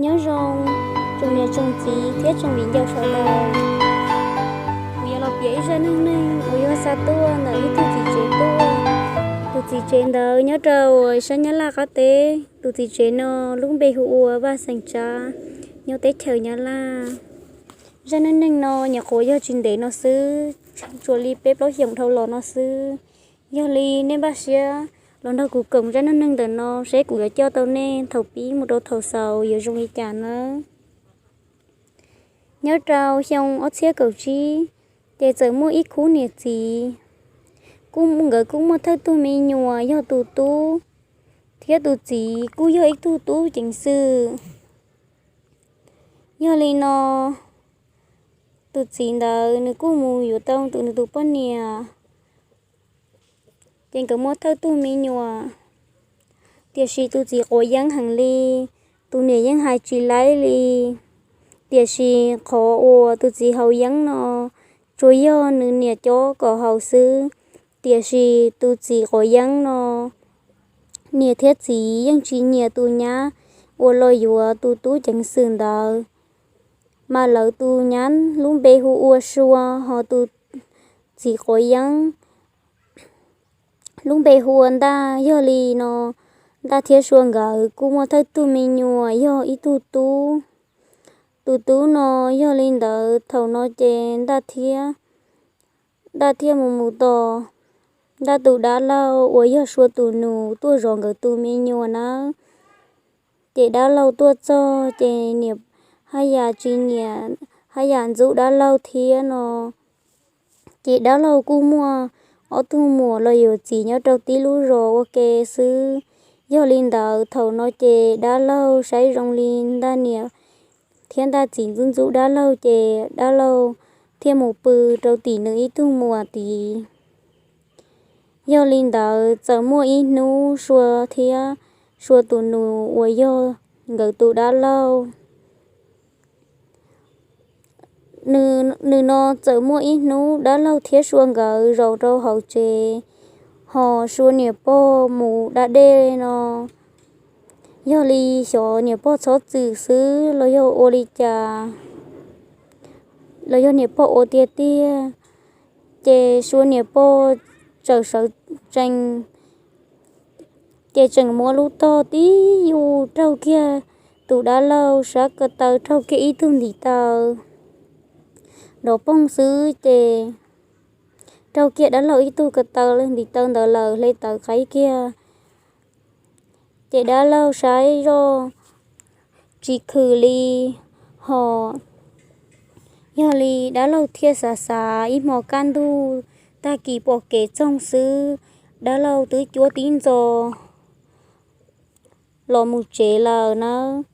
Nyob zoo tsoom niam tsoom txiv thiab tsoom viv ncaus sawv daws. Kuv yuav los piav ib zaj neej neeg uas yog xa tuaj ntawm ib tug txiv tsev tuaj. Tus txiv tsev ntawd nyob rau sab Nyab Laj qab teb. Tus txiv tsev no lub npe hu ua Vaj Xeem Tsav, nyob teb chaws Nyab Laj. Zaj neej neeg no nyuam qhuav yog tsis ntev no xwb, tsuas li peb plaub xyoos dhau los no xwb. Yog li nej npaj siab los nrog kuv koom zaj neej neeg ntawm no seb kuv yuav coj tau nej thaum pib mus rau thaum xaus yuav zoo li cas nawb. Nyob rau xyoo ob txhiab kaum tsib, ces txawm muaj ib khub niam txiv, kuj nkawd kuj muaj thawj tug me nyuam yog tus tub, thiab tus txiv kuj yog ib tug tub ceev xwm. Yog li no, tus txiv ntawd nws kuj mus yuav tau tus nws tus poj niam, ces nkawd muaj thawj tug me nyuam. Tiam sis tus txiv quav yeeb heev li, tus niam yeej hais tsis laib li. Tiam sis qhov uas tus txiv haus yeeb no tsuas yog nws niam cob kom haus xwb. Tiam sis tus txiv quav yeeb no, niam thiab txiv yeej tsis nyiam tus nyab uas los yuav tus tub ceev xwm ntawd. Mas lawv tus nyab lub npe hu ua Sua, ho tus txiv quav yeeb lub npe hu ua Ntaj. Yog li no, Ntaj thiab Sua nkawd kuj muaj thawj tug me nyuam yog ib tug tub. Tus tub no, yog li ntawd thaum no ces Ntaj thiab, Ntaj thiaj mus mus tos Ntaj tus dab laug uas yog Sua tus nus tuaj zov nkawd tus me nyuam nawb. Ces dab laug tuaj txog ces niam haj yam tsis nyiam, haj yam ntxub dab laug thiab no. Ces dab laug kuj muaj ob tug muam los yuav txiv nyob rau tib lub zos ua ke xwb. Yog li ntawd thaum no ces dab laug saib zoo li Ntaj niam thiab Ntaj txiv ntxub ntxub dab laug ces dab laug thiaj mus pw rau tim nws ib tug muam tid. Yog li ntawd txawm muaj ib hnub Sua thiab Sua tus nus uas yog nkawd tus dab laug, nws no txawm muaj ib hnub dab laug thiab Sua nkawd zaum rau hauv tsev, ho Sua niam pog mus da dej no. Yog li xyov niam pog txhob txwm xwb los yog ua li cas, los yog niam pog ua tiag tiag, ces Sua niam pog txawm sawv tsees, ces tseem muab lub tog tib yus raug kiag tus dab laug sab ko taw, raug kiag ib tug ntiv taw nrov poog xwb ces raug kiag dab laug ib tug ko taw, ntiv taw ntawd lawm hle tawv qaib kiag. Ces dab laug saib zoj tsis khwm li, ho yog li dab laug thiaj xav xav ib hmo kaj ntug, tag kis pom kev txoog xwb, dab laug twb cuab tib ntxo los mus tsev lawm nawb.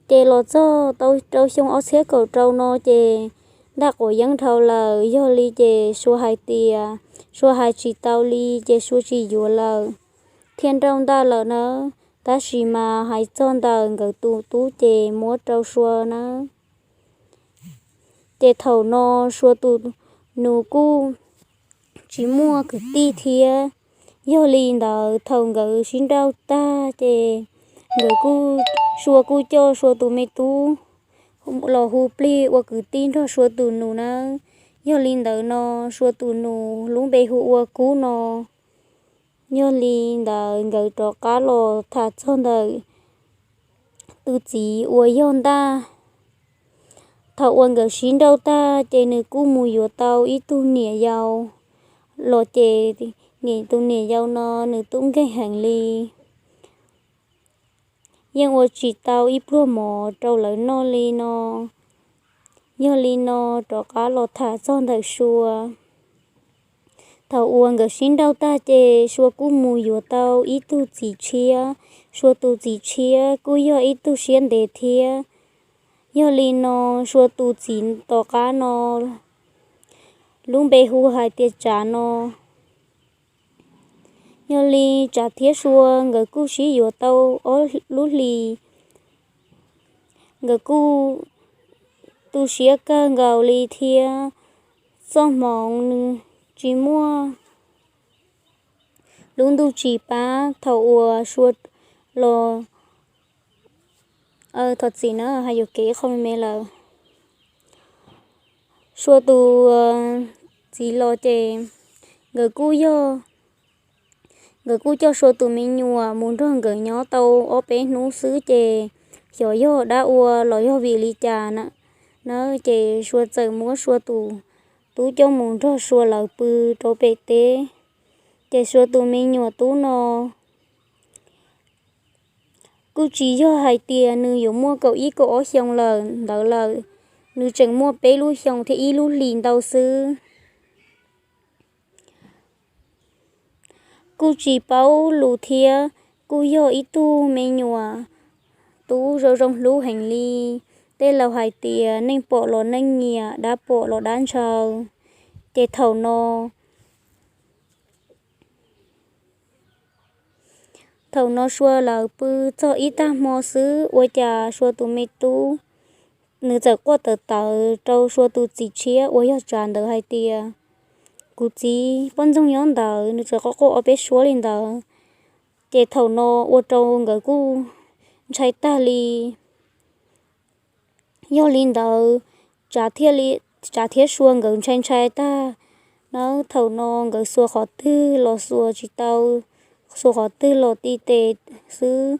Ces los txog tau rau xyoo ob txhiab kaum rau no ces Ntaj quav yeeb dhau lawm, yog li ces Sua hais tias Sua hais tsis tau li ces Sua tsis yuav lawm, thiaj nrauj Ntaj lawm nawb. Tab sis mas hais txog ntawm nkawd tus tub ces muab rau Sua nawb. Ces thaum no Sua tus nus kuj tsis muaj kwv tij thiab. Yog li ntawd thaum nkawd sib nrauj tag ces nkawd kuj, Sua kuj coj Sua tus me tub los hu plig ua kwv tij nrog Sua tus nus nawb. Yog li ntawd no Sua tus nus lub npe hu ua Kub no. Yog li ntawd nkawd rov qab los tham txog ntawm tus txiv uas yog Ntaj. Thaum uas nkawd sib nrauj tag ces nws kuj mus yuav tau ib tug niam yau los ces niam, tus niam yau no nws tub nkeeg heev li, yeej ua tsis tau ib pluag mov rau lawv noj li no. Yog li no rov qab los tham txog ntawm Sua. Thaum uas nkawd sib nrauj tag ces Sua kuj mus yuav tau ib tug txiv tshiab. Sua tus txiv tshiab kuj yog ib tug siab ntev thiab. Yog li no Sua tus txiv tom qab no lub npe hu hais tias Tsav no. Yog li Tsav thiab Sua nkawd kuj sib yuav tau ob lub hlis, nkawd kuj tu siab kawg nkaus li thiab. Txoj hmoov nws tsis muaj, lub ntuj tsis pab, thaum uas Sua los Thov txim na, hais yuam kev ib qho me me lawm. Sua tus txiv los ces nkawd kuj yog, nkawd kuj coj Sua tus me nyuam mus nrog nkawd nyob tau ob peb hnub xwb ces xyov yog dab ua los yog vim li cas na, ces Sua txawm muab Sua tus tub coj mus nrog Sua lawv pw rau pem teb. Ces Sua tus me nyuam tub no kuj tsis yog hais tias nws yuav muaj kaum ib kaum ob xyoo lawm ntawd lawm, nws tseem muaj peb lub xyoo thiab ib lub hlis ntau xwb. Kuj tsis paub lus thiab, kuj yog ib tug me nyuam tub zoo zoo hlub heev li. Tej laus hais tias neeg pom los neeg nyiam, dab pom los dab ntshaw. Ces thaum no, thaum no Sua lawv pw txog ib tag hmo xwb, ua cas Sua tus me tub nws txawm quaj tawv tawv rau Sua tus txiv tshiab uas yog Tsav ntawd hais tias, kuv txiv, poj ntxoog nyob ntawd. Nws txawm quaj quaj ob peb suab li ntawd. Ces thaum no ua rau nkawd kuj ntshai tag li. Yog li ntawd, Tsav thiab, Tsav thiab Sua nkawd ntshai ntshai tag nawb. Thaum no nkawd xuas qhov twg los xuas tsis tau, xuas qhov twg los ti tes xwb.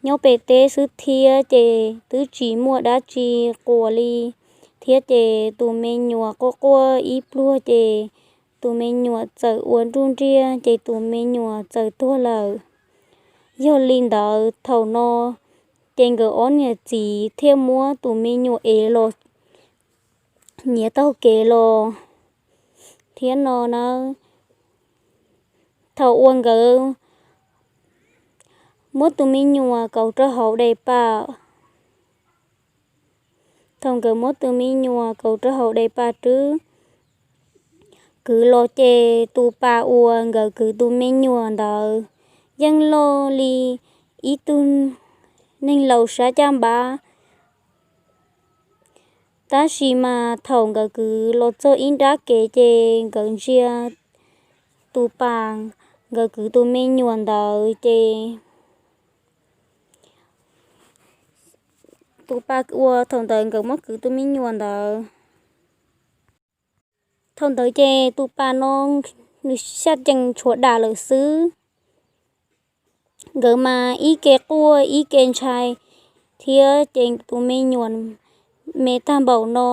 Nyob pem teb xwb thiab ces twb tsis muaj dab tsi quas li thiab, ces tus me nyuam quaj quaj ib pluag ces tus me nyuam txawm ua nruj nriaj ces tus me nyuam txawm tuag lawm. Yog li ntawd thaum no ces nkawd ob niam txiv thiaj muab tus me nyuam ev los nyiav taug kev los thiab no na. Thaum uas nkawd muab tus me nyuam kauv rau hauv daim pam, thaum nkawd muab tus me nyuam kauv rau hauv daim pam rwb kwv los ces tus pas uas nkawd kwv tus me nyuam ntawd yeej loj li ib tug neeg laus sab caj npab. Tab sis mas thaum nkawd kwv los txog ib nrab kev ces nkawd ntsia tus pas nkawd kwv tus me nyuam ntawd ces tus pas uas thaum ntawd nkawd muab kwv tus me nyuam ntawd, thaum ntawd ces tus pas no nws xyaj cees tshuav dam lawm xwb. Nkawd mas ib ke quaj ib ke ntshai thiab ces tus me nyuam me tag npaum no,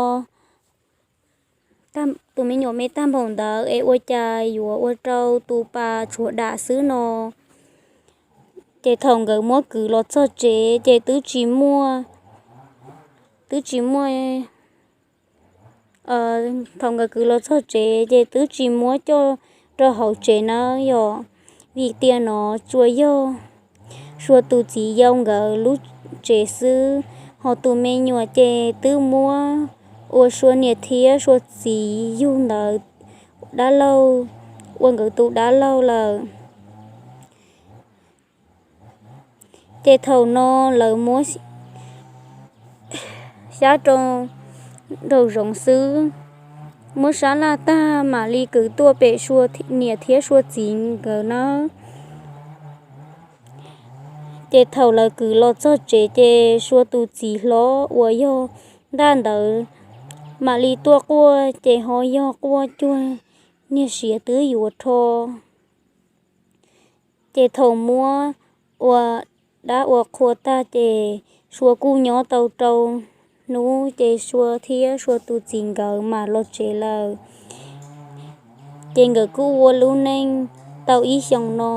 tus me nyuam me tag npaum ntawd es ua cas yuav ua rau tus pas tshuav dam xwb no. Ces thaum nkawd muab kwv los txog tsev ces twb tsis muaj, twb tsis muaj thaum nkawd kwv los txog tsev ces twb tsis muab coj rau hauv tsev nawb yom. Vim tias no tsuas yog Sua tus txiv yau nkawd lub tsev xwb, ho tus me nyuam ces twb muab ua Sua niam thiab Sua txiv yug ntawd dab laug, ua nkawd tus dab laug lawm. Ces thaum no lawv muab xyab rau nraum zoov xwb, muab sab laj tag mam li kwv tuaj pem Sua niam thiab Sua txiv nkawd nawb. Ces thaum lawv kwv los txog tsev ces Sua tus txiv hlob uas yog Ntaj ntawd mam li tuaj quaj ces ho yog quaj cuag niag siav twb yuav rho. Ces thaum muab ua dab ua qhua tag ces Sua kuj nyob tau rau hnub ces Sua thiab Sua tus txiv nkawd mam los tsev lawm. Ces nkawd kuj ua lub neej tau ib xyoos no.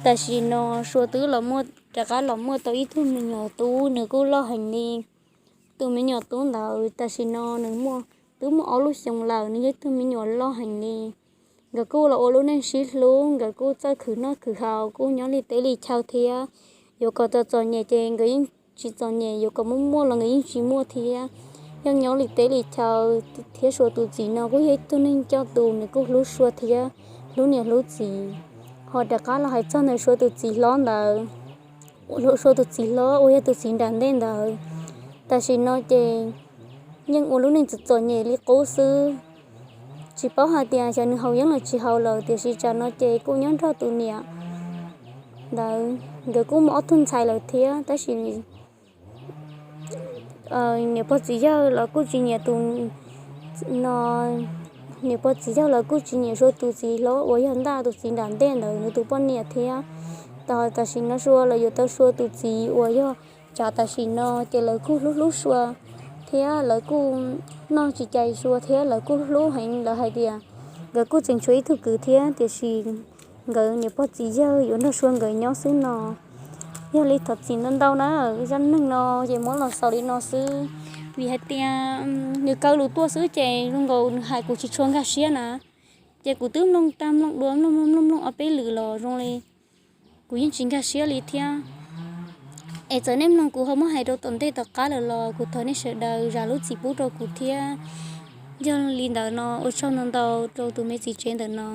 Tam sim no Sua twb los muaj, rov qab los muaj tau ib tug me nyuam tub, nws kuj loj heev li. Tus me nyuam tub ntawd tam sim no nws muaj, twb muaj ob lub xyoos lawm, nws yog ib tug me nyuam loj heev li. Nkawd kuj los ua lub neej sib hlub, nkawd kuj txawj khwv noj khwv haus, kuj nyob li teb li chaw thiab. Yuav kom txom txom nyem ces nkawd yeej tsis txom nyem, yuav kom muaj muaj los nkawd yeej tsis muaj thiab. Yeej nyob li teb li chaw, thiab Sua tus txiv no kuj yog ib tug neeg coj tus, nws kuj hlub Sua thiab, hlub niam hlub txiv. Ho rov qab los hais txog ntawm Sua tus txiv hlob ntawd, Sua tus txiv hlob uas yog tus txiv nram ntej ntawd, tam sim no ces yeej ua lub neej txom txom nyem li qub xwb. Tsis paub hais tias xyov nws haus yeeb los tsis haus lawm, tiam sis tsam no ces kuj nyob nrog tus niam ntawd nkawd kuj muaj ob tug ntxhais lawm thiab, tab sis niam pog txiv yawg los kuj tsis nyiam tus no, niam pog txiv yawg los kuj tsis nyiam Sua tus txiv hlob uas yog Ntaj tus txiv nram ntej ntawd nws tus poj niam thiab. Tam sim no Sua los yuav tau Sua tus txiv uas yog Tsav tam sim no ces lawv kuj hlub hlub Sua thiab lawv kuj noj tsis cais Sua thiab lawv kuj hlub heev. Lawv hais tias nkawd kuj tseem tshuav ib tug kwv thiab, tiam sis nkawd niam pog txiv yawg yuav nrog Sua nkawd nyob xwb no. Yog li thov txim ntau ntau na, zaj neeg no ces muab los xaus li no xwb, vim hais tias nws kaw lus tuaj xwb ces zoo nkaus nws hais kuv tsis tshua nkag siab na. Ces kuv twb mloog tag mloog dua mloog mloog mloog mloog ob peb lwm los zoo li kuv yeej tsis nkag siab li thiab. Es txawm nej mloog kuv ho muab hais rau tom ntej tom qab lawm los kuv thov nej sawv daws zam lub txim pub rau kuv thiab. Yog li ntawd no ua tsaug ntau ntau rau tus me txiv tsev ntawm no.